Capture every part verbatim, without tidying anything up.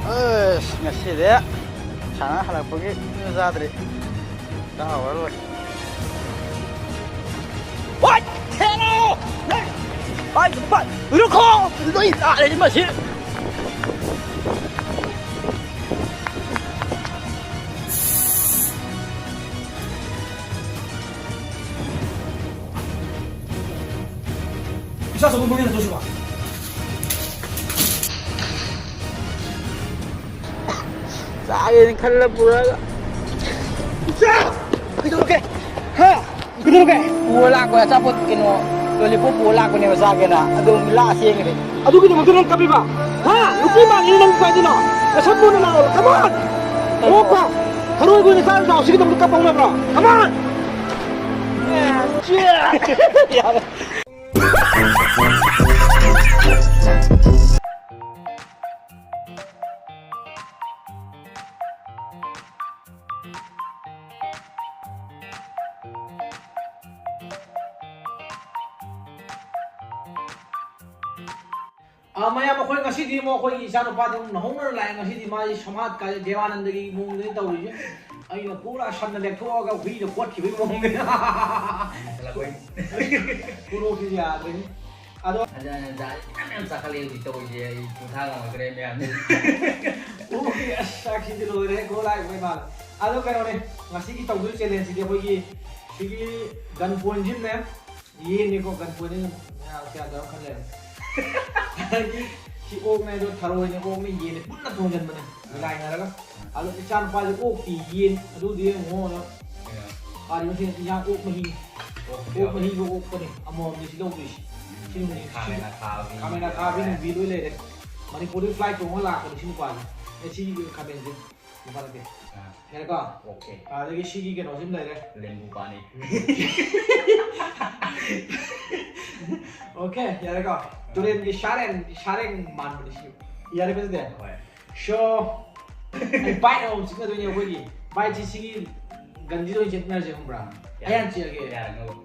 ꯑꯁ, ꯉꯁꯤꯗꯤ ꯁꯥꯟꯅ ꯍꯜꯂꯛꯄꯒꯤ ꯆꯥꯗ꯭ꯔꯤ꯫ ꯆꯥꯍꯧꯔ ꯂꯣꯏꯔꯦ꯫ ꯍꯣꯏ! ꯊꯦꯡꯉꯦ! ꯍꯣꯏ! ꯍꯣꯏ! ꯔꯨꯈꯣ! ꯂꯣꯏ ꯇꯥꯔꯦ ꯃꯁꯤ꯫ ꯏꯁꯥ ꯆꯧꯃꯤꯟ ꯃꯃꯤꯡ ꯅꯠꯇ꯭ꯔꯣ ꯁꯤꯕꯣ? ꯆꯥꯒꯦꯅ ꯈꯜꯂ ꯄꯨꯔꯒ꯫ ꯏꯆꯥ! ꯀꯩꯗꯧꯔꯒꯦ? ꯍꯥ? ꯀꯩꯗꯧꯔꯒꯦ? ꯄꯨꯔ ꯂꯥꯛꯄ ꯑꯆꯥꯄꯣꯠ ꯀꯩꯅꯣ, ꯂꯣꯂꯤꯄꯣꯞ ꯄꯨꯔ ꯂꯥꯛꯄꯅꯦꯕ ꯆꯥꯒꯦꯅ꯫ ꯑꯗꯨ ꯂꯥꯛꯑ ꯆꯦꯟꯈ꯭ꯔꯦ꯫ ꯑꯗꯨꯒꯤꯗꯃꯛꯇ ꯅꯪ ꯀꯞꯄꯤꯕ? ꯍꯥ? ꯅꯨꯄꯤ ꯃꯥꯟꯒꯤꯅꯤ ꯅꯪ ꯀꯥꯏꯗꯅꯣ? ꯅꯁꯝ ꯃꯨꯟꯅ ꯂꯥꯛꯑꯣ꯫ Come on! ꯑꯣꯛꯄ! ꯊꯔꯣꯏ ꯑꯣꯏꯅ ꯆꯥꯔ ꯂꯥꯛꯑꯣ꯫ ꯁꯤꯒꯤꯗꯃꯛꯇ ꯀꯞꯄ ꯍꯧꯅꯕ꯭ꯔꯣ? Come on! ꯌꯥꯔꯦ꯫ ꯑꯥ, ꯃꯌꯥꯝ, ꯑꯩꯈꯣꯏ ꯉꯁꯤꯗꯤ ꯑꯃꯨꯛ ꯑꯩꯈꯣꯏꯒꯤ ꯏꯆꯥꯅꯨꯄꯥꯗꯤ ꯑꯃꯨꯛ ꯅꯧꯍꯧꯅꯅ ꯂꯥꯛꯑꯦ꯫ ꯉꯁꯤꯗꯤ ꯃꯥꯁꯤ ꯁꯃꯥꯠ ꯀꯥꯏ ꯗꯦꯕꯥꯅꯟꯗꯒꯤ ꯃꯑꯣꯡꯗꯅꯤ ꯇꯧꯔꯤꯁꯦ꯫ ꯑꯩꯅ ꯄꯨꯔꯥ ꯁꯟꯅ ꯂꯦꯛꯊꯣꯛꯑꯒ ꯍꯨꯏꯅ ꯀꯣꯠꯈꯤꯕꯒꯤ ꯃꯑꯣꯡꯗꯅꯤ꯫ ꯍꯜꯂꯛꯄꯩ꯫ ꯈꯨꯅꯣꯛꯁꯤꯁꯨ ꯌꯥꯗ꯭ꯔꯦꯍꯦ꯫ ꯑꯗꯣ ꯍꯟꯖꯟ ꯍꯟꯖꯟ ꯆꯥꯁꯦ ꯃꯌꯥꯝ ꯃꯌꯥꯝ ꯆꯥꯈꯠꯂꯛꯑꯦ ꯍꯧꯖꯤꯛ ꯇꯧꯔꯤꯁꯦ꯫ ꯑꯩ ꯄꯣꯊꯥ ꯉꯝꯃꯛꯇ꯭ꯔꯦ ꯃꯌꯥꯝ꯫ ꯑꯣꯀꯦ, ꯑꯁ, ꯆꯥꯛꯁꯤꯗꯤ ꯂꯣꯏꯔꯦ꯫ ꯒꯣ ꯂꯥꯏ ꯑꯣꯏ ꯃꯥꯜꯂꯦ꯫ ꯑꯗꯣ ꯀꯩꯅꯣꯅꯦ, ꯉꯁꯤꯒꯤ ꯇꯧꯗꯣꯏ challengeꯁꯤꯗꯤ ꯑꯩꯈꯣꯏꯒꯤ ꯁꯤꯒꯤ gun pointꯁꯤꯃꯅꯦ, ꯌꯦꯟꯅꯤꯀꯣ, gun point ꯁꯦ ꯃꯌꯥꯝ ꯀꯌꯥ ꯇꯧꯔ ꯈꯜꯂꯦ꯫ ꯑꯗꯒꯤ ꯁꯤ ꯑꯣꯛꯅꯦ, ꯑꯗꯣ ꯊꯔꯣꯏꯅꯦ, ꯑꯣꯛꯅꯦ, ꯌꯦꯟꯅꯦ ꯄꯨꯟꯅ ꯊꯣꯡꯖꯟꯕꯅꯦ, ꯃꯤꯂꯥꯏꯅꯔꯒ꯫ ꯑꯗꯣ ꯏꯆꯥꯅꯨꯄꯥꯁꯦ ꯑꯣꯛꯇꯤ ꯌꯦꯟ, ꯑꯗꯨꯗꯤ ꯌꯦꯡꯉꯣ꯫ ꯀꯩꯅꯣ? ꯀꯥꯔꯤ ꯃꯊꯦꯜ? ꯏꯟꯖꯥꯡ ꯑꯣꯛ ꯃꯍꯤ꯫ ꯑꯣꯛ ꯑꯣꯛ ꯌꯥꯎꯔꯦ꯫ ꯃꯍꯤꯒ ꯑꯣꯛꯄꯅꯦ꯫ ꯑꯃꯃꯝꯅꯤ ꯁꯤ ꯂꯧꯗꯣꯏꯁꯤ꯫ ꯁꯤ ꯅꯨꯃꯤꯠ-, ꯈꯥꯃꯦꯟ ꯁꯤ ꯑꯈꯥꯕꯤ꯫ ꯈꯥꯃꯦꯟ ꯑꯈꯥꯕꯤ ꯅꯨꯡꯕꯤ ꯂꯣꯏ ꯂꯩꯔꯦ꯫ ꯃꯅꯤꯄꯨꯔꯗꯒꯤ flight ꯇꯣꯡꯉ ꯂꯥꯛꯄꯅꯦ ꯁꯤ ꯅꯨꯄꯥꯁꯦ꯫ ꯑꯦ, ꯁꯤ ꯈꯥꯃꯦꯟꯁꯦ꯫ ꯅꯨꯄꯥ ꯅꯠꯇꯦ꯫ ꯑꯥ꯫ ꯌꯥꯔꯦꯀꯣ? ꯑꯣꯀꯦ꯫ ꯑꯗꯒꯤ ꯁꯤꯒꯤ ꯀꯩꯅꯣꯁꯤꯃ ꯂꯩꯔꯦ꯫ ꯂꯦꯝꯕꯨ ꯄꯥꯅꯤ꯫ Okay, ꯌꯥꯔꯦꯀꯣ? ꯇꯨꯔꯦꯟꯒꯤ ꯁꯥꯔꯦꯡ, ꯁꯥꯔꯦꯡ ꯃꯥꯟꯕꯅꯤ ꯁꯤ꯫ ꯌꯥꯔꯦ, ꯐꯖꯗꯦ? ꯍꯣꯏ꯫ So, ꯑꯩ bite ꯑꯃꯃꯝ ꯆꯤꯛꯅꯗꯣꯏꯅꯦ ꯑꯩꯈꯣꯏꯒꯤ꯫ Biteꯁꯤ ꯁꯤꯒꯤ gunꯁꯤꯗ ꯑꯣꯏꯅ ꯆꯤꯛꯅꯔꯁꯦ, ꯈꯪꯕ꯭ꯔꯥ? ꯌꯥꯔꯦ꯫ ꯑꯩ ꯍꯥꯟꯅ ꯆꯤꯛꯑꯒꯦ꯫ ꯌꯥꯔꯦ, no꯫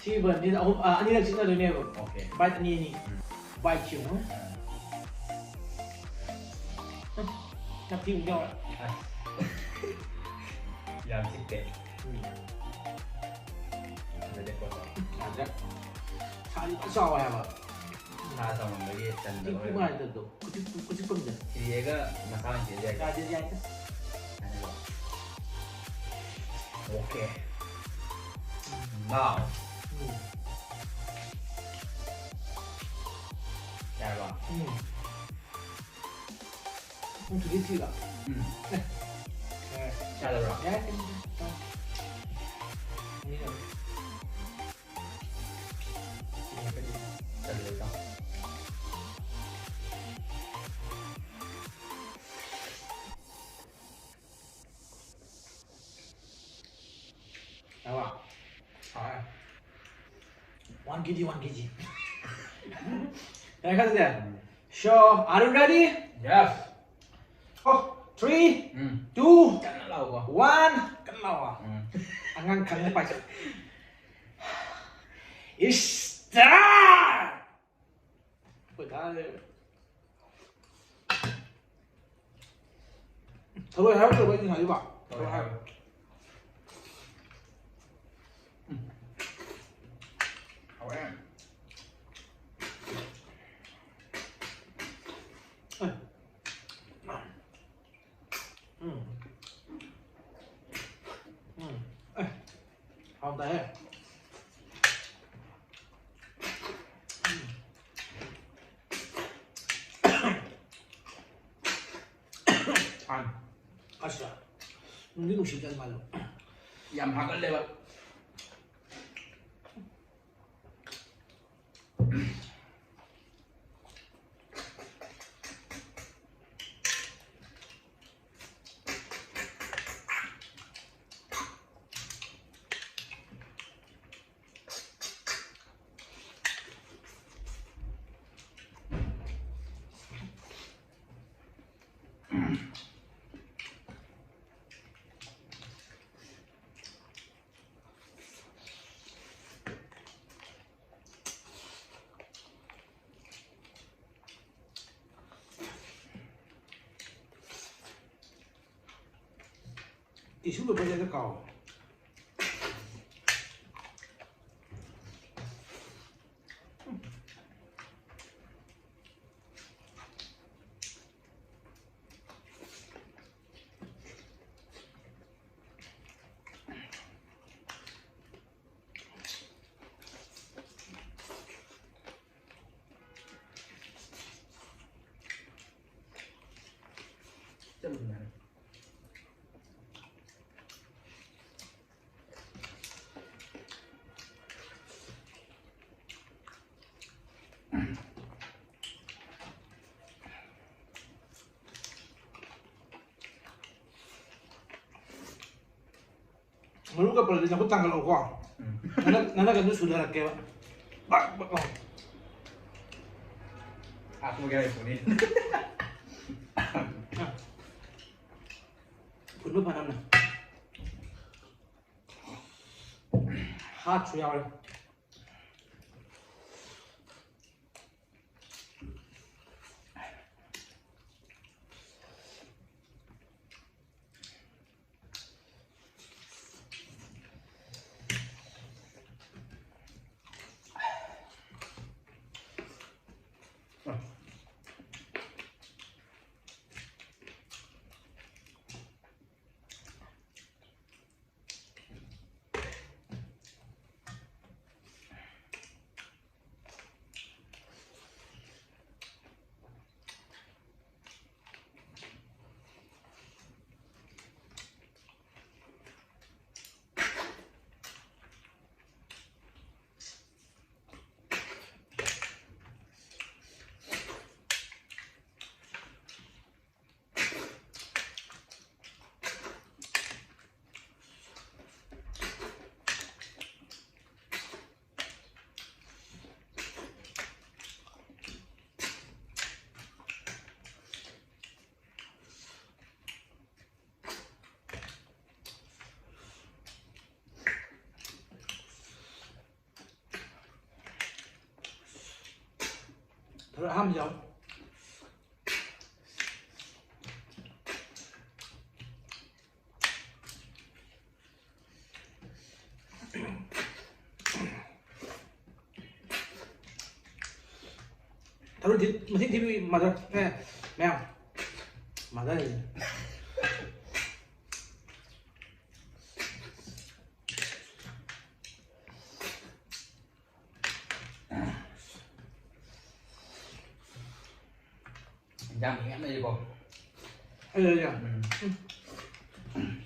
ꯁꯤꯒꯤ gunꯁꯤꯗ ꯑꯍꯨꯝ, ꯑ, ꯑꯅꯤꯔꯛ ꯆꯤꯛꯅꯗꯣꯏꯅꯦꯕ꯫ Okay꯫ Bite ꯑꯅꯤ ꯑꯅꯤ꯫ ꯎꯝ꯫ Biteꯁꯤ ꯌꯦꯡꯉꯨ꯫ ꯑꯥ꯫ ꯅꯞꯇꯤ ꯑꯃꯨꯛ ꯌꯥꯎꯔꯦ꯫ ꯑꯁ꯫ ꯌꯥꯝ ꯆꯤꯛꯇꯦ꯫ ꯎꯝ꯫ ꯐꯖꯗꯦꯀꯣ꯫ ꯌꯥꯗ꯭ꯔꯦ꯫ ꯁꯥꯗꯤ ꯐꯖ ꯆꯥꯎꯋꯦ ꯍꯥꯏꯕ꯫ ꯁꯥ ꯆꯥꯎꯃꯟꯕꯒꯤ ꯆꯟꯗꯕ ꯆꯤꯛꯄ ꯑꯣꯏꯔꯝꯅꯤ꯫ ꯅꯨꯡꯉꯥꯏꯇꯕꯗꯣ꯫ ꯈꯨꯖꯤꯛ-, ꯈꯨꯖꯤꯛꯄꯝꯗ꯫ ꯊꯤꯔꯦꯒ ꯃꯁꯥ ꯑꯣꯏꯅ ꯆꯦꯟꯖ ꯌꯥꯏ꯫ ꯌꯥꯗꯦ, ꯌꯥꯏꯗ꯫ ꯌꯥꯅꯤꯀꯣ? Okay꯫ Now꯫ ꯎꯝ꯫ ꯌꯥꯔꯕ? ꯎꯝ꯫ ꯅꯪ ꯊꯨꯗꯤ ꯊꯤꯕ? ꯎꯝ꯫ ꯑꯦ꯫ ꯌꯥꯔꯦ꯫ ꯌꯥꯗꯕ꯭ꯔꯣ? ꯌꯥꯔꯦ, ꯀꯩꯅꯣ, ꯇꯧ꯫ ꯑꯅꯤ ꯇꯧꯔꯦ꯫ ꯆꯜꯂꯦ, ꯏꯇꯥꯎ꯫ ꯌꯥꯔꯕ? ꯍꯥꯎꯔꯦ꯫ One K G, one K G꯫ ꯌꯥꯔꯦ, ꯈꯪꯗꯦ? ꯎꯝ꯫ So, are you ready? Yes꯫ Oh, three, um. Two, ꯀꯟꯅ ꯂꯥꯎꯀꯣ꯫ One, ꯀꯟꯅ ꯂꯥꯎꯀꯣ꯫ ꯎꯝ꯫ ꯑꯉꯥꯡ ꯈꯪꯅ ꯄꯥꯏꯁꯦ꯫ Start! ꯑꯩꯈꯣꯏ ꯗꯥꯁꯦ꯫ ꯊꯔꯣꯏ ꯍꯥꯏꯔꯛꯇ꯭ꯔꯕ ꯑꯩꯅ ꯍꯥꯏꯔꯤꯕ? ꯊꯔꯣꯏ ꯍꯥꯏꯔꯣ꯫ ꯎꯝ꯫ ꯍꯥꯎꯔꯦ꯫ ꯑꯦ꯫ ꯎꯝ꯫ ꯎꯝ꯫ ꯑꯦ꯫ ꯍꯥꯎꯇꯦꯍꯦ꯫ ꯎꯝ꯫ ꯑꯁ, ꯅꯨꯡꯗꯤ ꯅꯨꯡꯁꯤꯗ ꯃꯥꯗꯣ꯫ ꯌꯥꯝ ꯍꯥꯒꯠꯂꯦꯕ꯫ Tissue paper ꯁꯦ ꯀꯥꯎ꯫ ꯃꯔꯨꯒ ꯄꯜꯂꯗꯤ ꯅꯈꯨꯠ ꯊꯥꯡꯒꯠꯂꯛꯑꯣꯀꯣ꯫ ꯎꯝ꯫ ꯅꯅ-, ꯅꯅꯥꯀꯟꯗꯨ ꯁꯨꯅꯔꯛꯀꯦꯕ꯫ ꯕꯛ, ꯕꯛ ꯂꯥꯎ꯫ ꯍꯥꯞꯄꯒꯦ ꯍꯥꯏ ꯄꯣꯠꯅꯤ꯫ ꯐꯨꯟꯕ ꯐꯅꯕꯅꯦ꯫ ꯍꯥꯠꯁꯨ ꯌꯥꯎꯔꯦ꯫ ꯑꯍꯥꯟꯕ ꯌꯥꯎ꯫ ꯊꯔꯣꯏ ꯊꯤ-, ꯃꯁꯤꯡ ꯊꯤꯕꯤꯌꯨ, mother꯫ ꯑꯦ, ꯃꯌꯥꯝ꯫ Mother ꯍꯥꯏꯁꯦ꯫ ꯏꯟꯖꯥꯡ ꯃꯌꯥꯝ ꯂꯩꯔꯤꯀꯣ꯫ ꯑꯩ ꯂꯩꯔꯦ꯫ ꯎꯝ꯫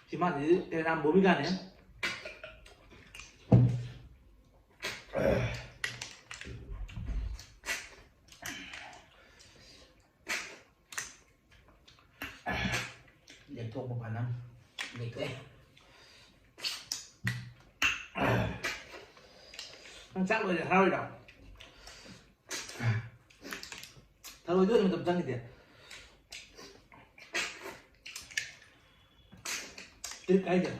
ꯁꯤ ꯃꯥꯁꯤꯗꯤ ꯀꯩꯅꯥꯝ ꯕꯣꯕꯤꯀꯥꯅꯦ꯫ ꯂꯦꯛꯊꯣꯛꯄ ꯐꯅ ꯂꯩꯇꯦ꯫ ꯅꯪ ꯆꯥꯛ ꯂꯣꯏꯔꯦ ꯍꯔꯥꯎꯔꯤꯔꯣ? ꯊꯔꯣꯏꯗꯣ ꯑꯣꯏꯅ ꯃꯇꯝ ꯆꯪꯈꯤꯗꯦ꯫ ꯇ꯭ꯔꯤꯛ ꯍꯥꯏꯁꯦ꯫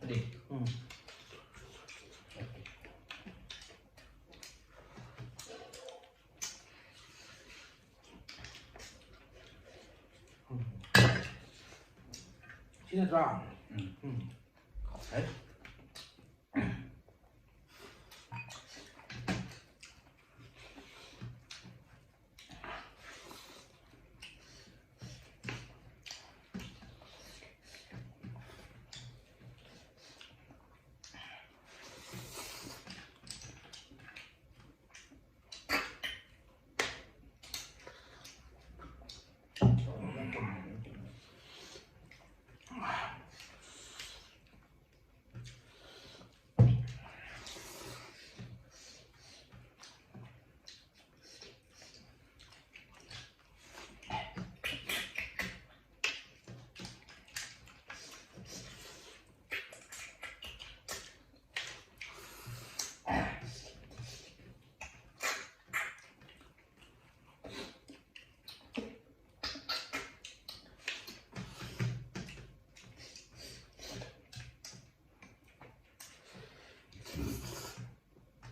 ꯇ꯭ꯔꯤꯛ꯫ ꯎꯝ꯫ ꯎꯝ꯫ ꯁꯤ ꯅꯠꯇ꯭ꯔꯥ? ꯎꯝ꯫ ꯎꯝ꯫ ꯍꯥꯎꯔꯦ꯫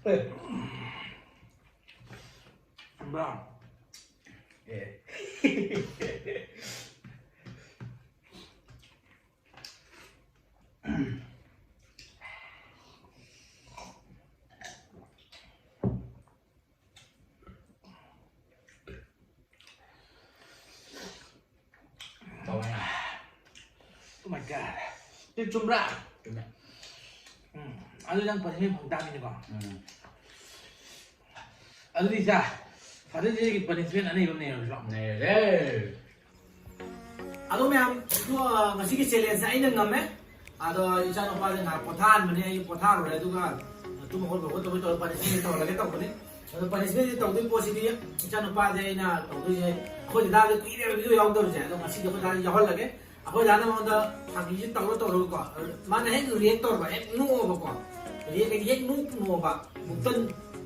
ꯑꯦ꯫ ꯆꯨꯝꯕ꯭ꯔꯥ? ꯑꯦ꯫ ꯇꯧꯋꯦ꯫ Oh my God. ꯁꯤ ꯆꯨꯝꯕ꯭ꯔꯥ? ꯆꯨꯝꯃꯦ꯫ ꯎꯝ꯫ ꯑꯗꯨ ꯅꯪ ꯄꯅꯤꯁꯃꯦꯟ ꯐꯪ ꯇꯥꯕꯅꯤꯀꯣ? ꯎꯝ꯫ ꯑꯗꯨꯗꯤ ꯏꯆꯥ, ꯐꯥꯗꯔ ꯗꯦꯒꯤ ꯄꯅꯤꯁꯃꯦꯟ ꯑꯅꯩꯕ ꯑꯃ ꯅꯩꯔꯁꯤꯔꯣ? ꯅꯩꯔꯁꯦ꯫ ꯑꯗꯣ ꯃꯌꯥꯝ, ꯑꯗꯣ, ꯑ, ꯉꯁꯤꯒꯤ ꯆꯦꯂꯦꯟꯖꯁꯦ ꯑꯩꯅ ꯉꯝꯃꯦ꯫ ꯑꯗꯣ ꯏꯆꯥꯅꯨꯄꯥꯁꯦ ꯉꯥꯏꯍꯥꯛ ꯄꯣꯊꯥꯍꯟꯕꯅꯦ, ꯑꯩ ꯄꯣꯊꯥꯍꯜꯂꯨꯔꯦ, ꯑꯗꯨꯒ ꯇꯨꯝ ꯍꯧꯒꯠꯄ ꯈꯣꯠꯇꯕꯩ ꯇꯧꯔꯒ ꯄꯅꯤꯁꯃꯦꯟ ꯇꯧꯍꯜꯂꯒꯦ ꯇꯧꯕꯅꯤ꯫ ꯑꯗꯣ ꯄꯅꯤꯁꯃꯦꯟꯁꯦ ꯇꯧꯗꯣꯏ ꯄꯣꯠꯁꯤꯗꯤ ꯏꯆꯥꯅꯨꯄꯥꯁꯦ ꯑꯩꯅ ꯇꯧꯗꯣꯏꯁꯦ, ꯑꯩꯈꯣꯏ ꯗꯗꯥꯁꯦ ꯀꯨꯏꯔꯦꯕ ꯚꯤꯗꯤꯑꯣ ꯌꯥꯎꯗꯕꯁꯦ, ꯑꯗꯣ ꯉꯁꯤꯗꯤ ꯑꯩꯈꯣꯏ ꯗꯥꯗ ꯌꯥꯎꯍꯜꯂꯒꯦ꯫ ꯑꯩꯈꯣꯏ ꯗꯥꯅ ꯃꯉꯣꯟꯗ ꯐꯥꯒꯤꯁꯦ ꯇꯧꯔ ꯇꯧꯔꯒꯀꯣ, ꯃꯥꯅ ꯍꯦꯛ ꯔꯤꯌꯦꯛ ꯇꯧꯔꯕ, ꯍꯦꯛ ꯅꯣꯛꯑꯕꯀꯣ, ꯔꯤꯌꯦꯛ ꯍꯦꯛ ꯅꯣꯛꯑꯕ, ꯕꯨꯛꯇꯟ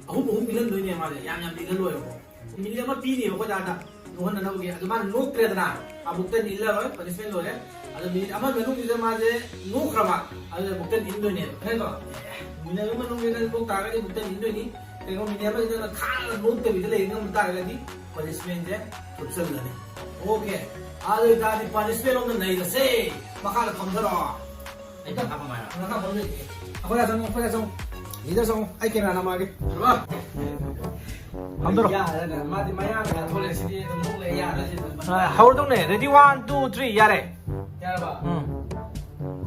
ꯑꯍꯨꯝ ꯑꯍꯨꯝ ꯏꯜꯍꯟꯗꯣꯏꯅꯦ ꯃꯥꯁꯦ, ꯌꯥꯝ ꯌꯥꯝ ꯏꯜꯍꯜꯂꯣꯏꯕꯀꯣ꯫ ꯃꯤꯅꯤꯠ ꯑꯃ ꯄꯤꯅꯦꯕ ꯑꯩꯈꯣꯏ ꯗꯥꯗ ꯅꯣꯛꯍꯟꯅꯅꯕꯒꯤ꯫ ꯑꯗꯨ ꯃꯥꯅ ꯅꯣꯛꯇ꯭ꯔꯦꯗꯅ, ꯑꯃꯨꯛꯇ ꯅꯤꯜꯂꯔꯣꯏ, ꯄꯅꯤꯁꯃꯦꯟ ꯂꯣꯏꯔꯦ꯫ ꯑꯗꯣ ꯃꯤꯅꯤꯠ ꯑꯃꯒꯤ ꯃꯅꯨꯡꯁꯤꯗ ꯃꯥꯁꯦ ꯅꯣꯛꯈ꯭ꯔꯕ, ꯑꯗꯨꯗ ꯑꯃꯨꯛꯇ ꯅꯤꯟꯗꯣꯏꯅꯦꯕ, ꯈꯪꯉꯦꯀꯣ? ꯃꯤꯅꯤꯠ ꯑꯃꯒꯤ ꯃꯅꯨꯡꯁꯤꯗ ꯅꯣꯛ ꯇꯥꯔꯒꯗꯤ ꯑꯃꯨꯛꯇ ꯅꯤꯟꯗꯣꯏꯅꯤ꯫ ꯀꯩꯒꯨꯝꯕ ꯃꯤꯅꯤꯠ ꯑꯃꯁꯤꯗ ꯈꯥꯡꯉꯒ ꯅꯣꯛꯇꯕꯤꯗ ꯂꯩ ꯉꯝ ꯇꯥꯔꯒꯗꯤ ꯄꯅꯤꯁꯃꯦꯟꯁꯦ ꯊꯨꯞꯆꯜꯂꯅꯤ꯫ ꯑꯣꯀꯦ, ꯑꯗꯨ ꯑꯣꯏꯇꯥꯔꯗꯤ ꯄꯅꯤꯁꯃꯦꯟ ꯑꯃ ꯅꯩꯔꯁꯦ꯫ ꯃꯈꯥꯗ ꯐꯝꯊꯔꯛꯑꯣ꯫ ꯑꯩ ꯃꯈꯥ ꯐꯝꯃꯣ ꯍꯥꯏꯔꯣ? ꯃꯈꯥ ꯐꯝꯗꯣꯏꯅꯦ꯫ ꯑꯩꯈꯣꯏꯗ ꯆꯪꯉꯣ, ꯑꯩꯈꯣꯏꯗ ꯆꯪꯉꯣ꯫ ꯂꯤꯗꯔ ꯆꯪꯉꯣ, ꯑꯩ ꯀꯦꯃꯦꯔꯥ ꯅꯝꯃꯛꯑꯒꯦ꯫ ꯐꯝꯗꯔꯣ꯫ ꯌꯥꯔꯦꯗ, ꯃꯥꯗꯤ ꯃꯌꯥꯡ ꯀꯌꯥ ꯊꯣꯛꯂꯛꯑꯦ, ꯁꯤꯗꯤ ꯑꯗꯨꯝ ꯅꯣꯛ ꯂꯩ ꯌꯥꯔꯦ, ꯁꯤꯗꯤ ꯑꯗꯨꯝ꯫ ꯑ, ꯍꯧꯔꯗꯧꯅꯦ꯫ Ready, one, two, three, ꯌꯥꯔꯦ꯫ ꯌꯥꯔꯕ? ꯎꯝ꯫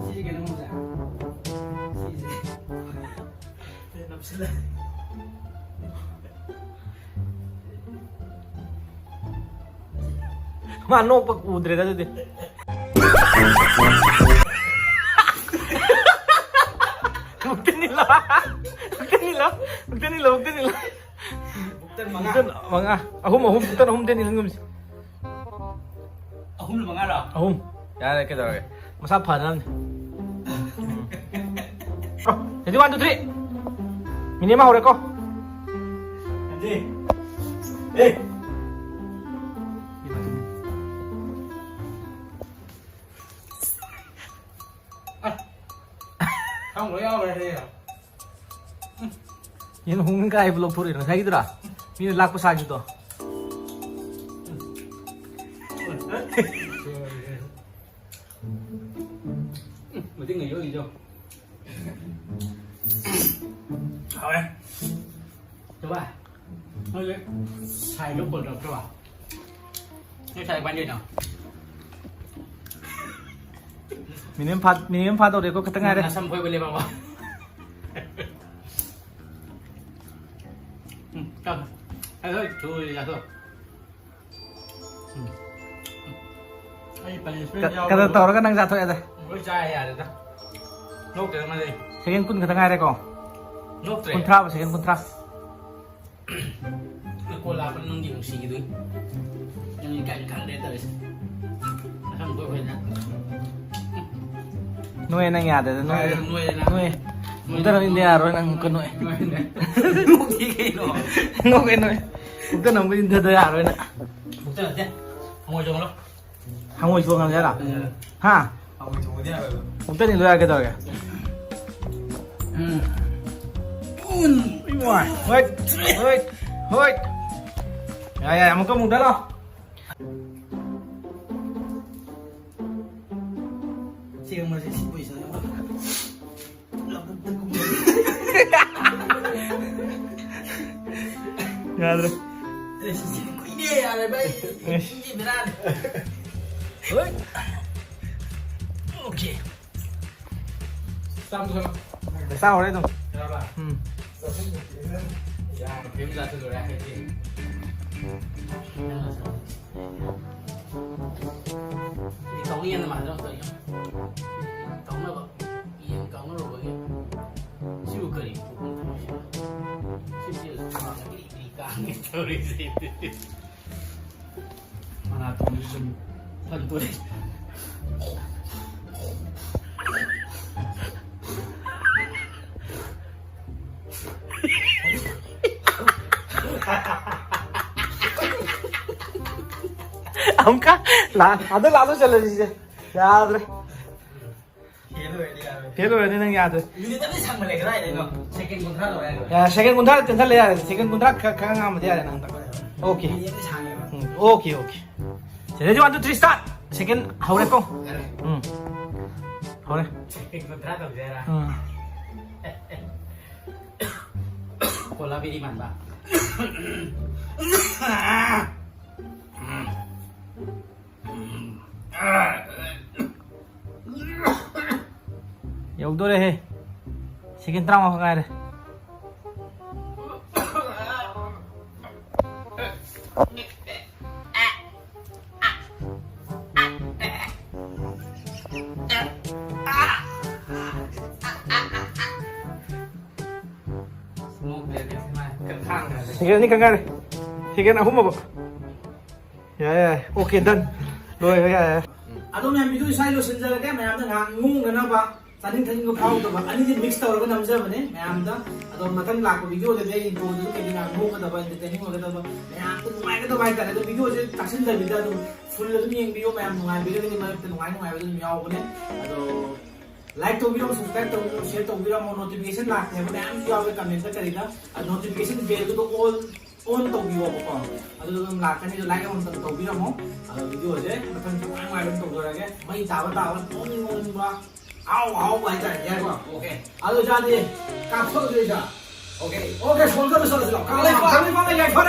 ꯁꯤꯁꯦ ꯀꯩꯅꯣ ꯈꯪꯕ꯭ꯔꯥ? ꯁꯤꯁꯦ꯫ ꯁꯤꯁꯦ ꯅꯞꯁꯤꯜꯂꯦ꯫ ꯃꯥ ꯅꯣꯛꯄ ꯎꯗ꯭ꯔꯦꯗ ꯑꯗꯨꯗꯤ꯫ ꯕꯨꯛꯇꯟ ꯏꯜꯂꯣ꯫ ꯕꯨꯛꯇꯟ ꯏꯜꯂꯣ꯫ ꯕꯨꯛꯇꯟ ꯏꯜꯂꯣ, ꯕꯨꯛꯇꯟ ꯏꯜꯂꯣ꯫ ꯕꯨꯛꯇꯟ ꯃꯉꯥ꯫ ꯕꯨꯛꯇꯟ ꯃꯉꯥ꯫ ꯑꯍꯨꯝ, ꯑꯍꯨꯝ, ꯕꯨꯛꯇꯟ ꯑꯍꯨꯝ ꯇꯦꯟ ꯏꯜꯍꯟꯒꯨꯝꯁꯤ꯫ ꯑꯍꯨꯝꯂ ꯃꯉꯥꯔꯣ? ꯑꯍꯨꯝ꯫ ꯌꯥꯔꯦ, ꯀꯩꯗꯧꯔꯒꯦ? ꯃꯁꯥ ꯐꯅꯕꯅꯤ꯫ ꯎꯝ꯫ Ready, one, two, three. Minute ꯑꯃ ꯍꯧꯔꯦꯀꯣ꯫ Ready? ꯑꯦ! ꯑ, ꯈꯪꯕ꯭ꯔꯣ? ꯌꯥꯎꯔꯦ, ꯍꯌꯦꯡ꯫ ꯎꯝ꯫ ꯌꯦꯟ ꯍꯣꯡꯅ ꯀꯥꯏꯕ ꯂꯧꯊꯣꯔꯛꯏꯔꯣ ꯉꯁꯥꯏꯒꯤꯗꯨꯔꯥ? ꯃꯤꯅ ꯂꯥꯛꯄ ꯁꯥꯈꯤꯕꯗꯣ꯫ ꯃꯇꯤꯡꯒ ꯌꯣꯠꯂꯤꯗꯣ꯫ ꯍꯥꯎꯔꯦ꯫ ꯆꯨꯕꯥ, ꯅꯣꯏꯒꯤ ꯁꯥꯏꯗꯣ ꯀꯣꯜ ꯇꯧꯔꯛꯇ꯭ꯔꯕ? ꯅꯣꯏ ꯁꯥꯏ ꯀꯃꯥꯏꯅ ꯇꯧꯔꯤꯅꯣ? ꯃꯤꯅꯤꯠ ꯑꯃ ꯐꯥ-, ꯃꯤꯅꯤꯠ ꯑꯃ ꯐꯥꯗꯧꯔꯦꯀꯣ, ꯈꯛꯇ ꯉꯥꯏꯔꯦ꯫ ꯅꯁꯝ ꯐꯣꯏꯕ ꯂꯦꯞꯄꯕꯣ? ꯎꯝ, ꯆꯥꯎ꯫ ꯑꯩ ꯍꯣꯏ ꯊꯨꯔꯦ, ꯆꯥꯊꯣꯛ꯫ ꯎꯝ꯫ ꯑꯩ punishment ꯀ-, ꯌꯥꯎꯕꯗꯣ ꯀꯩꯅꯣ ꯇꯧꯔꯒ ꯅꯪ ꯆꯥꯊꯣꯛꯑꯦꯗ꯫ ꯂꯣꯏ ꯆꯥ ꯌꯥꯔꯦꯗ꯫ ꯅꯣꯛꯇꯦꯗ ꯃꯥꯗꯤ꯫ ꯁꯦꯀꯦꯟ ꯀꯨꯟ ꯈꯛꯇ ꯉꯥꯏꯔꯦꯀꯣ꯫ ꯅꯣꯛꯇ꯭ꯔꯦ꯫ ꯀꯨꯟꯊ꯭ꯔꯥꯕ, ꯁꯦꯀꯦꯟ ꯀꯨꯟꯊ꯭ꯔꯥ꯫ ꯀꯣꯜ ꯂꯥꯛꯄ ꯅꯨꯡꯗꯤ ꯅꯨꯡꯁꯤꯈꯤꯗꯣꯏ꯫ ꯅꯪꯗꯤ ꯀꯔꯤꯝ ꯈꯪꯗꯦ ꯇꯧꯔꯤꯁꯦ꯫ ꯃꯁꯝ ꯀꯣꯏ ꯀꯣꯏꯅ꯫ ꯅꯣꯏ ꯅꯪ ꯌꯥꯗꯦꯗ, ꯅꯣꯏ꯫ ꯅꯣꯏ ꯅꯪ꯫ ꯅꯣꯏ꯫ ꯅꯣꯏ ꯑꯝꯇ ꯅꯪ ꯅꯣꯛ ꯏꯟꯗ ꯌꯥꯔꯣꯏ, ꯅꯪ ꯑꯃꯨꯛꯀ ꯅꯣꯛꯑꯦ꯫ ꯅꯣꯏ ꯅꯪ꯫ ꯅꯣꯛꯇꯦ ꯀꯩꯅꯣ꯫ ꯅꯣꯛꯑꯦ, ꯅꯣꯛꯑꯦ꯫ ꯑꯃꯨꯛꯇ ꯅꯪ ꯑꯃꯨꯛꯀ ꯏꯟꯊꯗ ꯌꯥꯔꯣꯏ ꯅꯪ꯫ ꯑꯃꯨꯛꯇ ꯅꯠꯇꯦ꯫ ꯍꯪꯉꯣꯏ ꯆꯣꯡꯍꯜꯂꯣ꯫ ꯍꯪꯉꯣꯏ ꯆꯣꯡꯍꯜꯂꯦ ꯍꯥꯏꯔꯣ? ꯎꯝ꯫ ꯍꯥ? ꯍꯪꯉꯣꯏ ꯆꯣꯡꯕꯗꯤ ꯌꯥꯔꯣꯏꯕ꯫ ꯑꯃꯨꯛꯇ ꯏꯟꯊꯣꯛ ꯌꯥꯔꯦ, ꯀꯩꯗꯧꯔꯒꯦ? ꯎꯝ꯫ ꯎꯝ꯫ ꯍꯣꯏ, ꯍꯣꯏ, ꯍꯣꯏ꯫ ꯌꯥꯏ, ꯌꯥꯏ, ꯑꯃꯨꯛꯀ ꯑꯃꯨꯛ ꯊꯠꯂꯣ꯫ ꯆꯦꯡ ꯑꯃꯁꯦ ꯁꯤ ꯄꯨꯏꯁꯤꯅ ꯂꯧꯕꯨꯛꯇ ꯀꯨꯝꯕ꯫ ꯌꯥꯗ꯭ꯔꯦ꯫ ꯑꯦ, ꯁꯤ ꯆꯦꯡ ꯀꯨꯏꯔꯦ, ꯌꯥꯔꯦ ꯚꯥꯏ꯫ ꯑꯦꯁ꯫ ꯆꯦꯡꯒꯤ ꯕꯦꯔꯥꯅꯤ꯫ ꯍꯣꯏ꯫ ꯑꯣꯀꯦ꯫ ꯆꯥꯝꯊꯣꯛꯑꯣ꯫ ꯆꯥꯍꯧꯔꯦ ꯑꯗꯨꯝ꯫ ꯌꯥꯔꯕ? ꯎꯝ꯫ ꯌꯥꯔꯦ, ꯐꯤꯂꯝ ꯆꯥꯁꯤꯜꯂꯨꯔꯦ ꯍꯥꯏꯗꯤ꯫ ꯀꯥꯎꯅ ꯌꯦꯟ ꯃꯥꯟꯅꯕ ꯑꯝꯇ ꯌꯦꯡꯉꯣ꯫ ꯀꯥꯎꯅꯕ꯫ ꯌꯦꯟ ꯀꯥꯎꯅꯔꯨꯕꯒꯤ꯫ ꯁꯤꯕꯨ ꯀꯔꯤ? ꯁꯤꯕꯨ ꯀꯥꯡꯉꯦ ꯇꯧꯔꯤꯁꯦ꯫ ꯃꯅꯥꯇꯣꯟꯁꯨ ꯁꯨꯝ ꯐꯟꯗꯣꯛꯑꯦ꯫ ꯑꯃꯨꯛꯀ ꯂꯥ-, ꯑꯗꯨ ꯂꯥꯗꯣ ꯆꯠꯂꯁꯤꯁꯦ꯫ ꯌꯥꯗ꯭ꯔꯦ꯫ ꯐꯦꯜ ꯑꯣꯏꯔꯗꯤ ꯌꯥꯔꯣꯏ꯫ ꯐꯦꯜ ꯑꯣꯏꯔꯗꯤ ꯅꯪ ꯌꯥꯗ꯭ꯔꯦ꯫ ꯃꯤꯅꯤꯠ ꯑꯅꯤ ꯁꯥꯡꯃꯜꯂꯦ ꯀꯗꯥꯏꯗꯩꯅꯣ? ꯁꯦꯀꯦꯟ ꯀꯨꯟꯊ꯭ꯔꯥ ꯂꯧꯔꯦ꯫ ꯁꯦꯀꯦꯟ ꯀꯨꯟꯊ꯭ꯔꯥ ꯇꯦꯟꯊꯜꯂꯦ ꯌꯥꯔꯦ, ꯁꯦꯀꯦꯟ ꯀꯨꯟꯊ꯭ꯔꯥ ꯈꯔ ꯈꯔ ꯉꯥꯡꯕꯗꯤ ꯌꯥꯔꯦ ꯅꯪ꯫ ꯑꯣꯀꯦ꯫ ꯎꯝ, ꯑꯣꯀꯦ, ꯑꯣꯀꯦ꯫ ꯁꯦ, ready, one, two, three, start. ꯁꯦꯀꯦꯟ ꯍꯧꯔꯦꯀꯣ꯫ ꯎꯝ꯫ ꯍꯧꯔꯦ꯫ ꯁꯦꯀꯦꯟ ꯀꯨꯟꯊ꯭ꯔꯥ ꯇꯧꯖꯦ ꯍꯥꯏꯔ? ꯎꯝ꯫ ꯀꯣꯂꯥ ꯕꯦꯔꯤ ꯃꯥꯟꯕ꯫ ꯌꯧꯗꯣꯔꯦꯍꯦ꯫ ꯁꯦꯀꯦꯟ ꯇꯔꯥꯃꯉꯥ ꯉꯥꯏꯔꯦ꯫ ꯁꯦꯀꯦꯟ ꯑꯅꯤ ꯈꯛ ꯉꯥꯏꯔꯦ꯫ ꯁꯦꯀꯦꯟ ꯑꯍꯨꯝ ꯑꯃ꯫ ꯌꯥꯔꯦ, ꯌꯥꯔꯦ꯫ Okay, done꯫ ꯂꯣꯏꯔꯦ, ꯌꯥꯔꯦ꯫ ꯑꯗꯣ ꯃꯌꯥꯝ, video ꯁ꯭ꯋꯥꯏ ꯂꯣꯏꯁꯤꯟꯖꯔꯒꯦ꯫ ꯃꯌꯥꯝꯅ ꯉꯥꯏꯍꯥꯛ ꯉꯣꯡꯗꯅꯕ, ꯆꯥꯅꯤꯡ ꯊꯛꯅꯤꯡꯕ ꯐꯥꯎꯗꯕ ꯑꯅꯤꯁꯦ mix ꯇꯧꯔꯒ ꯅꯝꯖꯕꯅꯦ ꯃꯌꯥꯝꯗ꯫ ꯑꯗꯣ ꯃꯊꯪ ꯂꯥꯛꯄ videoꯗꯗꯤ ꯑꯩ introꯗꯨꯁꯨ ꯀꯩꯀꯩ ꯉꯥꯏꯍꯥꯛ ꯅꯣꯛꯀꯗꯕ, entertaining ꯑꯣꯏꯒꯗꯕ, ꯃꯌꯥꯝꯗ ꯅꯨꯡꯉꯥꯏꯒꯗꯕ ꯍꯥꯏꯇꯥꯔꯦ꯫ ꯑꯗꯣ videoꯁꯦ ꯆꯥꯛꯁꯤꯟꯗꯕꯤꯗ ꯑꯗꯨꯝ full ꯑꯗꯨꯝ ꯌꯦꯡꯕꯤꯌꯣ ꯃꯌꯥꯝ, ꯅꯨꯡꯉꯥꯏꯕꯤꯔꯒꯗꯤ ꯃꯔꯛꯇ ꯅꯨꯡꯉꯥꯏ ꯅꯨꯡꯉꯥꯏꯕꯁꯨ ꯑꯗꯨꯝ ꯌꯥꯎꯕꯅꯦ꯫ ꯑꯗꯣ like ꯇꯧꯕꯤꯔꯝꯃꯣ, subscribe ꯇꯧꯕꯤꯔꯝꯃꯣ, share ꯇꯧꯕꯤꯔꯝꯃꯣ, notification ꯂꯥꯛꯇꯦ ꯍꯥꯏꯕ ꯃꯌꯥꯝꯁꯨ ꯌꯥꯎꯋꯦ commentꯇ ꯀꯔꯤꯗ꯫ ꯑꯗꯣ notification bellꯗꯨꯗ all on ꯇꯧꯕꯤꯌꯣꯕꯀꯣ꯫ ꯑꯗꯨꯗ ꯑꯗꯨꯝ ꯂꯥꯛꯀꯅꯤ, ꯑꯗꯣ like ꯑꯃꯃꯝꯇꯪ ꯇꯧꯕꯤꯔꯝꯃꯣ꯫ ꯑꯗꯣ videoꯁꯦ ꯃꯊꯪ ꯅꯨꯡꯉꯥꯏ ꯅꯨꯡꯉꯥꯏꯕ ꯑꯗꯨꯝ ꯇꯧꯖꯔꯒꯦ꯫ ꯃꯩ ꯇꯥꯕ ꯇꯥꯕ, ꯅꯣꯡꯅꯤꯡ ꯅꯣꯡꯅꯤꯡꯕ, ꯑꯍꯥꯎ ꯑꯍꯥꯎꯕ ꯍꯥꯏꯇꯥꯔꯦ, ꯌꯥꯏꯀꯣ? ꯑꯣꯀꯦ꯫ ꯑꯗꯨ ꯑꯣꯏꯇꯥꯔꯗꯤ ꯀꯥꯞꯊꯣꯛꯑꯁꯤꯗ꯫ ꯑꯣꯀꯦ, ꯑꯣꯀꯦ, ꯁꯣꯝꯗ ꯆꯠꯂꯁꯤꯔꯣ? ꯀꯥꯞꯊꯣꯛꯑꯁꯤꯔꯣ?